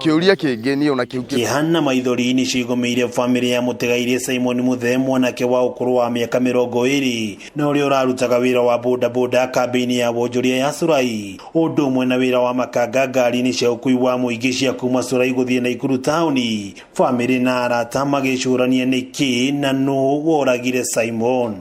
Kĩũria kĩngĩ niĩ ona kĩu. Kĩeha na maithori nĩ cigũmĩire bamĩrĩ ya mũtigairĩ Simon Muthee, mwanake wa ũkũrũ wa mĩaka 20 na ũrĩa ũrarutaga wĩra wa bodaboda kambĩ-inĩ ya wonjoria ya Curai, ũndũ ũmwe na wĩra wa makanga ngari-inĩ cia ũkui wa mũingĩ cia kuma Curai gũthiĩ Naikuru taũni. Bamĩrĩ na arata magĩcũrania nĩkĩ na nũ woragire Simon.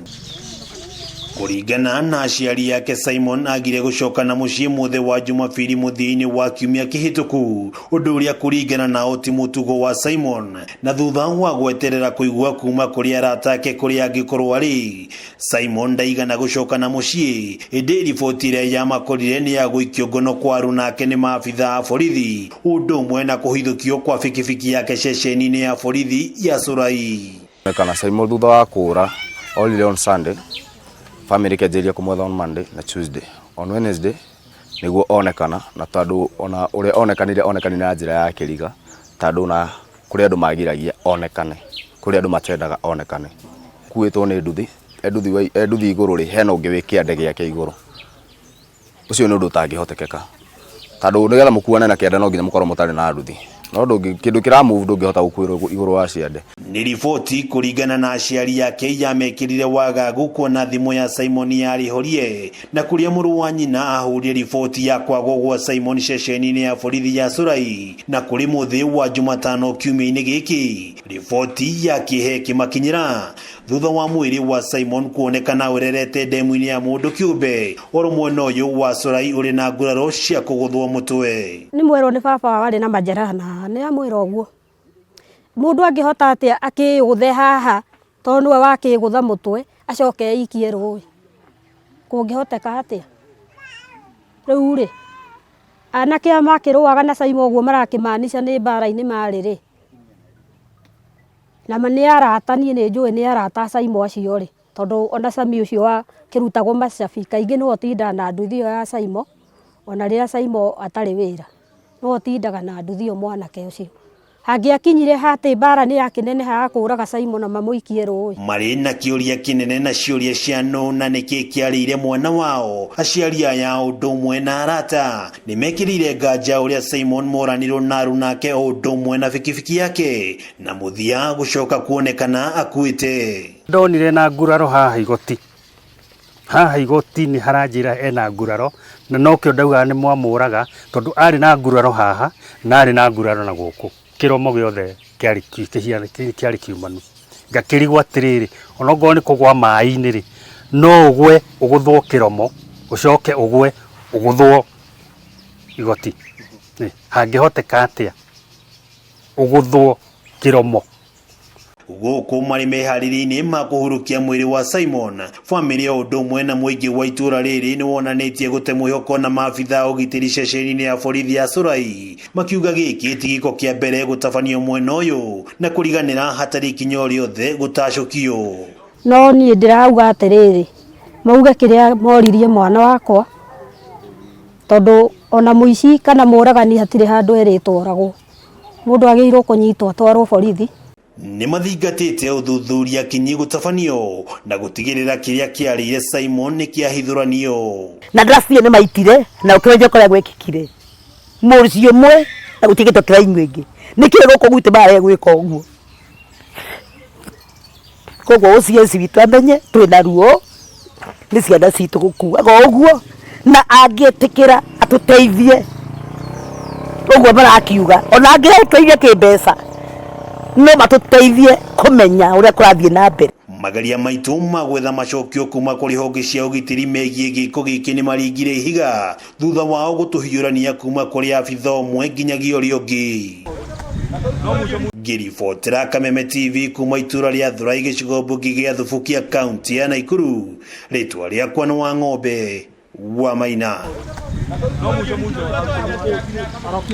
Kũringana na aciari ake, Simon agire gũcoka na mũciĩ mũthĩ wa Jumapili mũthia-inĩ wa kiumia kĩhĩtũku, ũndũ ũrĩa kũringana nao ti mũtugo wa Simon, na thutha wa gweterera kũigua kuma kũrĩ arata ake kũrĩa angĩkorwo arĩ, Simon ndaigana gũcoka na mũciĩ. Ĩndĩ riboti ĩrĩa yamakorire nĩ ya gũikio ngono kwa aruna ake nĩ maabitha a borithi, ũndũ ũmwe na kũhithũkio kwa bikibiki yake ceceni-inĩ ya borithi ya Curai. Kana Simon thutha wa kũra orire on Sunday, family ĩkĩanjĩrĩria kũmwetha on Monday na Tuesday. On Wednesday nĩguo onekana, na tondũ ona ũrĩa onekanire, onekanire na njĩra ya kĩriga, tondũ na kũrĩ andũ magiragia onekane, kũrĩ andũ matendaga onekane. Kuĩtwo nĩ nduthi, e nduthi, e nduthi igũrũ rĩ, hena ũngĩ wĩ kĩande gĩake igũrũ. Ũcio nĩ ũndũ ũtangĩhotekeka, tondũ nĩgetha mũkuane na kĩande no nginya mũkorwo mũtarĩ na nduthi, no ndũngĩ kĩndũ kĩra move ndũngĩhota gũkuĩrwo igũrũ wa ciande. Nĩ riboti kũringana na aciari ake yamekĩrire wagagu kuona thimũ ya Simon yarĩ horie, na kũrĩa mũrũ wa nyina ahũrire riboti ya kwagwo gwa Simon ceceni-inĩ ya borithi ya Curai, na kũrĩ mũthĩ wa Jumatano kiumia-inĩ gĩkĩ riboti ya kĩeha ĩkĩmakinyĩra thutha wa mwĩrĩ wa Simon kuonekana ũrerete ndemu-inĩ ya mũndũ kĩũmbe oro mwena ũyũ wa Curai ũrĩ na nguraro cia kũgũthwo mũtwe. Nĩ mwerwo nĩ baba wao arĩ na majeraha, na nĩ amwĩra ũguo. Mũndũ angĩhota atĩa akĩyũthe haha, tondũ nĩwe wakĩgũtha mũtwe, acoke eikie rũĩ? Kũngĩhoteka atĩa? Rĩu rĩ, anake aya makĩrũaga na Simon ũguo marakĩmaanica nĩ mbara-inĩ marĩ rĩ, na ma nĩ arata, niĩ nĩ njũĩ nĩ arata a Simon acio rĩ, tondũ ona Sami ũcio wakĩrutagwo macabi kaingĩ nĩwe ũtindaga na nduthi ĩyo ya Simon, ona rĩrĩa Simon atarĩ wĩra, nĩwe ũtindaga na nduthi ĩyo mwanake ũcio. Hangĩakinyire hatĩ mbara nĩ yakĩneneha ya kũraga Simon na mamũikie rũĩ. Marĩ na kĩũria kĩnene na ciũria cia nũ na nĩkĩ kĩarĩire mwana wao. Aciari aya ũndũ ũmwe na arata nĩ mekĩrĩire nganja ũrĩa Simon moranirwo na aruna ake o ũndũ ũmwe na bikibiki yake, na mũthia gũcoka kuonekana akuĩte. Ndonire na nguraro haha igoti, haha igoti-inĩ haranjĩra ena nguraro, na nokĩo ndaugaga nĩ mwamũraga, tondũ arĩ na nguraro haha na arĩ na nguraro na gũkũ kĩromo gĩothe kĩarĩ kĩarĩ kiumanu. Ngakĩrigwo atĩrĩrĩ, onokorwo nĩ kũgwa maĩ-inĩ rĩ, no ũgwe ũgũthwo kĩromo, ũcoke ũgwe ũgũthwo igoti. Hangĩhoteka atĩa ũgũthwo kĩromo? Gũkũ marĩ meharĩria-inĩ ma kũhurukia mwĩrĩ wa Simon, bamĩrĩ o ũndũ ũmwe na mũingĩ wa itũra rĩrĩ nĩ wonanĩtie gũte mwĩhoko na maabitha a ũgitĩri ceceni-inĩ ya borithi ya Curai, makiuga gĩkĩ ti gĩko kĩa mbere gũtabanio mwena ũyũ na kũriganĩra hatarĩ ikinya o rĩothe gũtacũkio. No niĩ ndĩrauga atĩrĩrĩ, mauge kĩrĩa moririe mwana wakwa, tondũ ona mũici kana mũragani hatirĩ handũ erĩtwo oragwo. Mũndũ agĩrĩirwo kũnyitwo atwarwo borithi. Nĩ mathingatĩte ũthuthuria kinyi gũtabanio na gũtigĩrĩra kĩrĩa kĩarĩire Simon nĩ kĩahithũranio. Na ndĩracirie nĩ maitire na ũkĩmenye kũrĩa gwĩkĩkire mũciĩ ũmwe na gũtigĩtwo kĩraini ĩngĩ, nĩkĩ gũkũ gwitũ mararega gwĩka ũguo? Koguo OCS witũ amenye twĩna ruo nĩ ciana citũ gũkuaga ũguo, na angĩtĩkĩra atũteithie ũguo marakiuga, ona angĩteithia kĩmbeca no matũteithie kũmenya ũrĩa kũrathiĩ na mbere. Mageria maitũ ma gwetha macokio kuma kũrĩ honge cia ũgitĩri megiĩ gĩko gĩkĩ nĩ maringire ihiga thutha wao gũtũhiũrania kuma kũrĩ abitha ũmwe nginyagia ũrĩa ũngĩ. Ngĩribotera Kameme TV kuma itũra rĩa Thurai, gĩcigo mbunge gĩa Thubukia, kaunti ya Naikuru, rĩtwa rĩakwa nĩ wa Ng'ombe wa Maina.